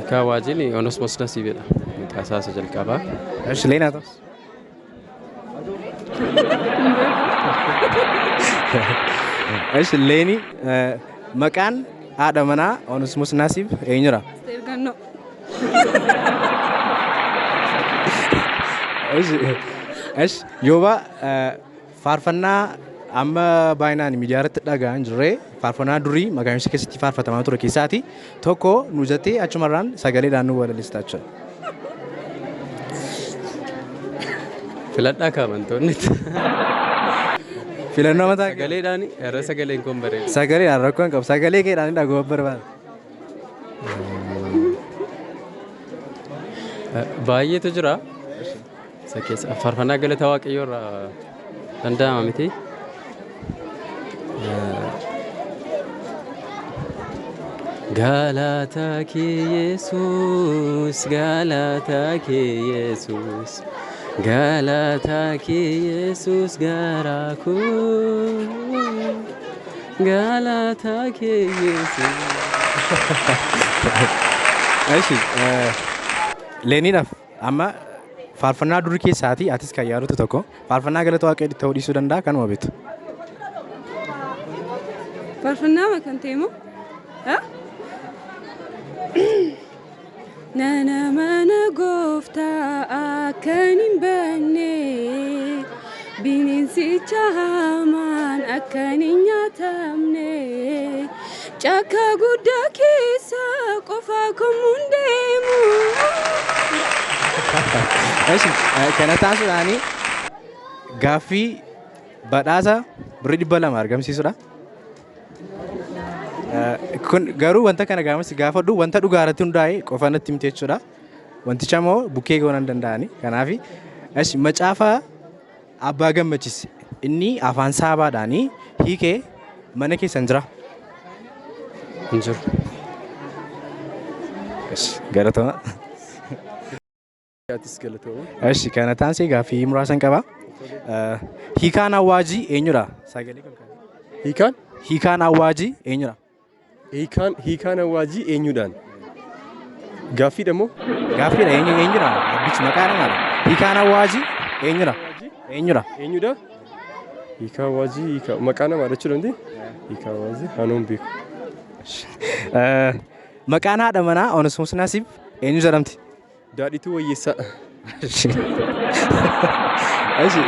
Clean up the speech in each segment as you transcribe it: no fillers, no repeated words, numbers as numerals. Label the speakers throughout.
Speaker 1: Hiikaa Awwaajiin Onesmoos Nasiibidha. Maqaa isaa isa jalqabaa.
Speaker 2: Eshi Leenaa ta'us. Eshi Leeni maqaan haadha manaa Onesmoos Nasiib eenyudha?
Speaker 3: Asteer Gannoo.
Speaker 2: Eshi eshi Yooba faarfannaa amma baay'inaan miidiyaa irratti dhaga'aa hin jirre faarfannaa durii magaalaa keessatti faarfatamaa ture keessaati tokko nu jettee achumarraan sagaleedhaan nu walalista jechuudha.
Speaker 1: Filadhaa kaamantoonni.
Speaker 2: Filannoo mataa kee.
Speaker 1: Sagaleedhaan irra sagaleen kun bareeda.
Speaker 2: Sagaleedhaan rakkoo hin qabu. Sagalee keedhaan hin dhaga'uu barbaada.
Speaker 1: Baay'eetu jira. Isa keessa faarfannaa galata waaqayyoo irraa danda'ama miti. Galata kee Yesuus, galata kee Yesuus, galata kee Yesuus garaa koo, galata kee Yesuus.
Speaker 2: Eshi Leeniidhaaf amma faarfannaa durii keessaatii atis kan yaadatu tokko faarfannaa galata waaqayyoo ta'uu dhiisuu danda'a kanuma beektu.
Speaker 3: Faarfannaa kan ta'e moo? Nana mana gooftaa akkan hin banne bineensicha hamaan akkan hin nyaatamne caakkaa guddaa keessa qofaa komuun deemu.
Speaker 2: Eshi kana taasisuudhaan gaaffii badhaasa birrii 200 argamsiisudha. Kun garuu wanta kana gaafa si gaafadhu wanta dhugaa irratti hundaa'e qofa natti himte jechuudha. Wanticha immoo bukkee goonuu hin danda'ani. Kanaaf eshi macaafa Abbaa Gammachis inni afaan Saabaadhaan hiike mana keessan jira.
Speaker 1: Hin jiru.
Speaker 2: Eshi galatoma.
Speaker 4: Atis galatooma.
Speaker 2: Eshi kana taansee gaaffii muraasan qaba. Hiikaan awwaajii eenyudha? Sagalee kan kaase.
Speaker 4: Hiikaan?
Speaker 2: Hiikaan awwaajii eenyudha?
Speaker 4: Hiikaan awwaajii eenyudhaan? Gaaffiidha moo?
Speaker 2: Gaaffiidha eenyu eenyudha? Abbichi maqaa namaadha. Hiikaan awwaajii eenyudha? Eenyudha?
Speaker 4: Eenyudha? Hiikaa awwaajii hiikaa maqaa namaadha jechuudha miti? Hiikaa awwaajii anoon beeku.
Speaker 2: Maqaan haadha manaa Onesmoos Nasiib eenyu jedhamti?
Speaker 4: Daadhituu Wayyeessaa.
Speaker 2: Eshi,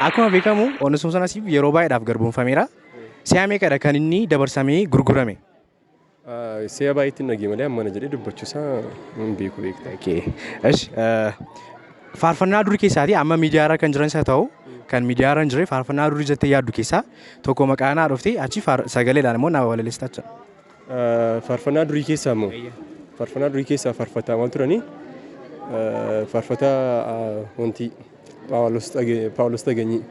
Speaker 2: akkuma beekamu Onesmoos Nasiib yeroo baay'eedhaaf garboomfameera. Si'a meeqadha kan inni dabarsamee gurgurame?
Speaker 4: Si'a baay'eetti hin dhagee malee ammana jedhee dubbachuu isaa hin beeku beekta.
Speaker 2: Okay. Eshi, faarfannaa durii keessaatii amma miidiyaarra kan jiran isa ta'u kan miidiyaarra hin jirre faarfannaa durii jettee yaaddu keessaa tokko maqaa naa dhofte achi sagaleedhaan immoo naa walaleessita jechuudha.
Speaker 4: Faarfannaa durii keessaa immoo faarfannaa durii keessaa faarfataa waan turanii faarfataa wanti Phaawulos Taganyii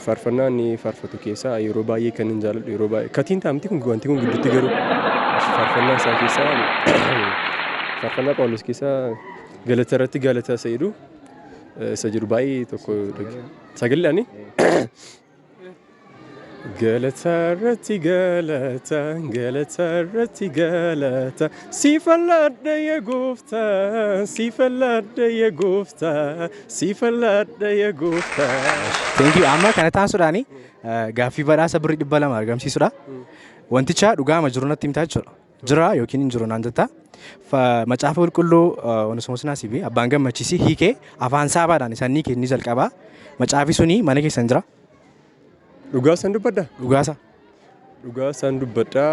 Speaker 4: faarfannaa inni faarfatu keessaa yeroo baay'ee kan hin jaalladhu yeroo baay'ee katiin taa'amti kun wanti kun gidduutti garuu faarfannaa isaa keessaa faarfannaa Phaawulos keessaa galata irratti galata isa jedhu isa jedhu baay'ee tokko sagaleedhaani. Galata irratti galata, galata irratti galata, siifan laadha ya gooftaa, siifan laadha ya gooftaa, siifan laadha ya gooftaa.
Speaker 2: Thank you. Amma kana taasisuudhaan gaaffii badhaasa birrii 200 argamsiisudha. Wanticha dhugaama jiru natti himtaa jechuudha. Jira yookiin hin jiru naan jetta. Macaafa qulqulluu Onesimoos Naasiifi abbaan gammachiisii hiikee afaan saabaadhaan isaan ni kenni jalqaba. Macaafi suni mana keessan jira.
Speaker 4: Dhugaa isaan dubbadha?
Speaker 2: Dhugaasa.
Speaker 4: Dhugaa isaan dubbadha.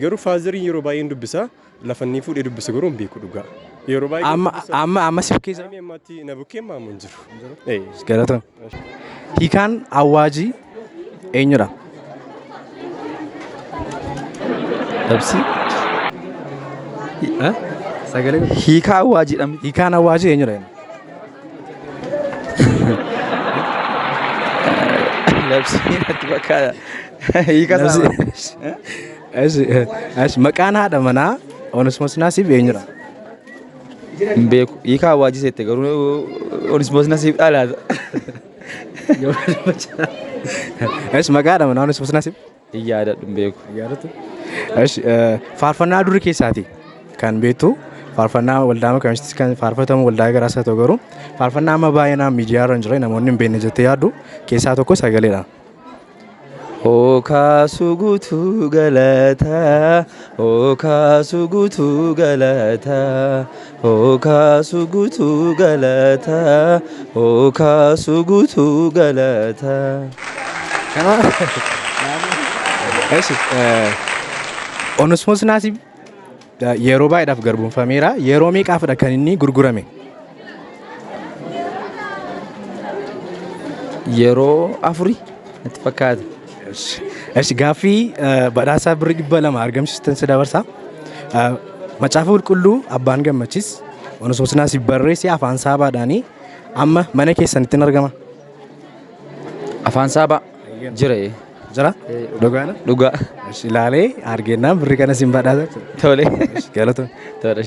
Speaker 4: Garuu faazariin yeroo baay'een dubbisa. Lafa inni fuudhee dubbisa garuu hin beeku dhugaa. Yeroo baay'ee
Speaker 2: Amma amma amma si bukkee jira.
Speaker 4: Amma ammaatti na bukkee maamu hin jiru.
Speaker 2: Galatoom. Hiikaan awwaajii eenyudha?
Speaker 5: Labsii.
Speaker 2: Sagalee
Speaker 5: Hiikaa awwaajiidha miti.
Speaker 2: Hiikaan awwaajii eenyudha?
Speaker 5: Labsii natti fakkaata. Hiika isaa.
Speaker 2: Eshi, eshi, maqaan haadha manaa Onesmoos Naasiif eenyudha?
Speaker 5: Hin beeku. Hiikaa awwaajii seette garuu Onismoos Nasiib dhaalaata.
Speaker 2: Eshi, maqaa haadha manaa Onesmoos Naasiif?
Speaker 5: Hin yaadadhu hin beeku.
Speaker 2: Yaadatu. Eshi, faarfannaa durii keessaati kan beektu faarfannaa waldaa makanistis kan faarfatamu waldaa garaas haa ta'u garuu faarfannaa amma baay'inaan miidiyaa irra hin jirre namoonni hin beekne jettee yaaddu keessaa tokko sagaleedha.
Speaker 5: Hookaasu guutuu galataa, hookaasu guutuu galataa, hookaasu guutuu galataa, hookaasu guutuu galataa.
Speaker 2: Eshi, Onesmoos Naasib yeroo baay'eedhaaf garboomfameera. Yeroo meeqaafidha kan inni gurgurame?
Speaker 5: Yeroo afuri natti fakkaata.
Speaker 2: Eshi, gaaffii badhaasaa birrii 200 argamsiistan si dabarsa. Macaafa Qulqulluu Abbaan Gammachiis Onesmoos Naasib barreesse afaan Saabaadhaanii amma mana keessanitti hin argama.
Speaker 5: Afaan Saabaa jira.
Speaker 2: Jira? Dhugaadha?
Speaker 5: Dhugaa.
Speaker 2: Eshi, ilaalee argennaan birrii kana sin badhaasa jechuudha.
Speaker 5: Tole.
Speaker 2: Galatoon.
Speaker 5: Tole.